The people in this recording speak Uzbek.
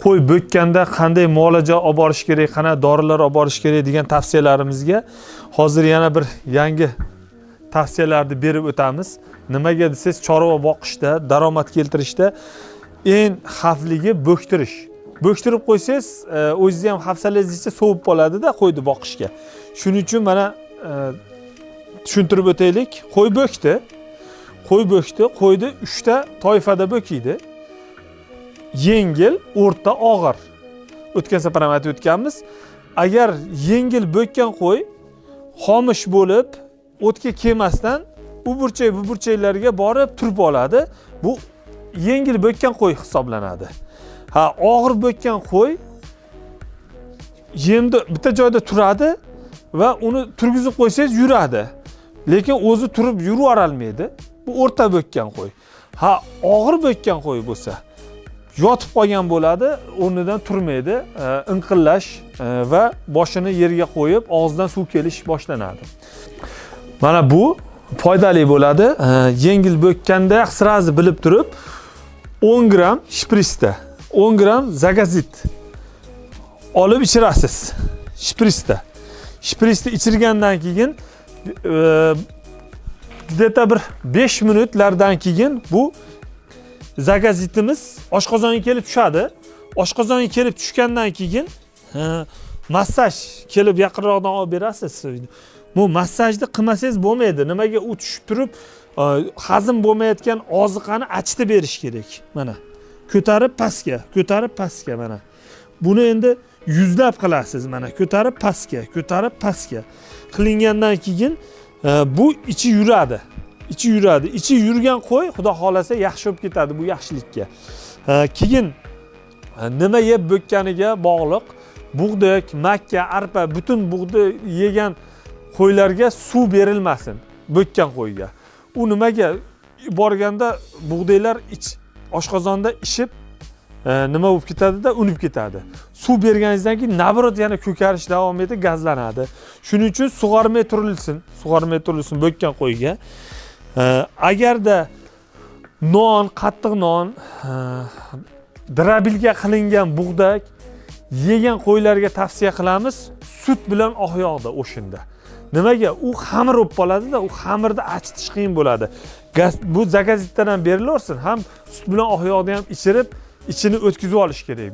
Qo'y bo'kkanda qanday muolaja olib borish kerak, qanday dorilar olib borish kerak degan tavsiyalarimizga hozir yana bir yangi tavsiyalarni berib o'tamiz. Nimaga desangiz, chorva boqishda, daromad keltirishda eng xavfligi bo'ktirish. Bo'ktirib qo'ysangiz, o'zingizni ham hafsalangiz ichida sovib qoladida qo'yni boqishga. Shuning uchun mana tushuntirib o'taylik. Qo'y bo'kdi. Qo'y bo'kdi. Qo'yni 3 ta toifada bo'kiydi. Yengil, o'rta, og'ir. O'tgan safar ham aytib o'tganmiz. Agar yengil bo'kkan qo'y xomish bo'lib, o'tga kelmasdan u burchak, bu burchaklarga borib turib oladi. Bu yengil bo'kkan qo'y hisoblanadi. Ha, og'ir bo'kkan qo'y yemni bitta joyda turadi va uni turgizib qo'ysangiz yuradi. Lekin o'zi turib yuraverolmaydi. Bu o'rta bo'kkan qo'y. Ha, og'ir bo'kkan qo'y bo'lsa, yotib qolgan bo'ladi, o'rnidan turmaydi, inqillash va boshini yerga qo'yib, og'zidan suv kelish boshlanadi. Mana bu foydali bo'ladi. Yengil bo'kkanda сразу bilib turib 10 gramm shprisda, 10 gramm Zagazit olib ichirasiz shprisda. Shprisni ichirgandan keyin где-то bir 5 minutlardan keyin bu Zagazitimiz oshqozonga kelib tushadi. Oshqozonga kelib tushgandan keyin massaj kelib yaqinroqdan olib berasiz. Bu massajni qilmasangiz bo'lmaydi. Nimaga? U tushib turib hazm bo'lmayotgan oziqani achitib berish kerak. Mana ko'tarib pastga, ko'tarib pastga mana. Buni endi yuzlab qilasiz, mana ko'tarib pastga, ko'tarib pastga. Qilingandan keyin bu ichi yuradi. Ichi yuradi. Ichi yurgan qo'y, xudo xohlasa, yaxshi bo'lib ketadi bu yaxshilikka. Keyin nima yeb bo'kkaniga bog'liq. Bug'doy, makka, arpa, butun bug'doy yegan qo'ylarga suv berilmasin bo'kkan qo'yga. U nimaga borganda bug'doylar ich oshqozonda ishib nima bo'lib ketadida, unib ketadi. Suv berganingizdan keyin наоборот yana ko'karish davom etib gazlanadi. Shuning uchun sug'ormay turilsin, sug'ormay turilsin bo'kkan qo'yga. Agarda non, qattiq non, дробилка qilingan bug'dak yegan qo'ylarga tavsiya qilamiz sut bilan oq yog'da o'shinda. Nimaga? U xamir bo'lib qoladida, u xamirni achitish qiyin bo'ladi. Gaz, bu Zagazitdan ham berilaversin, ham sut bilan oq yog'ni ham ichirib, ichini o'tkazib olish kerak.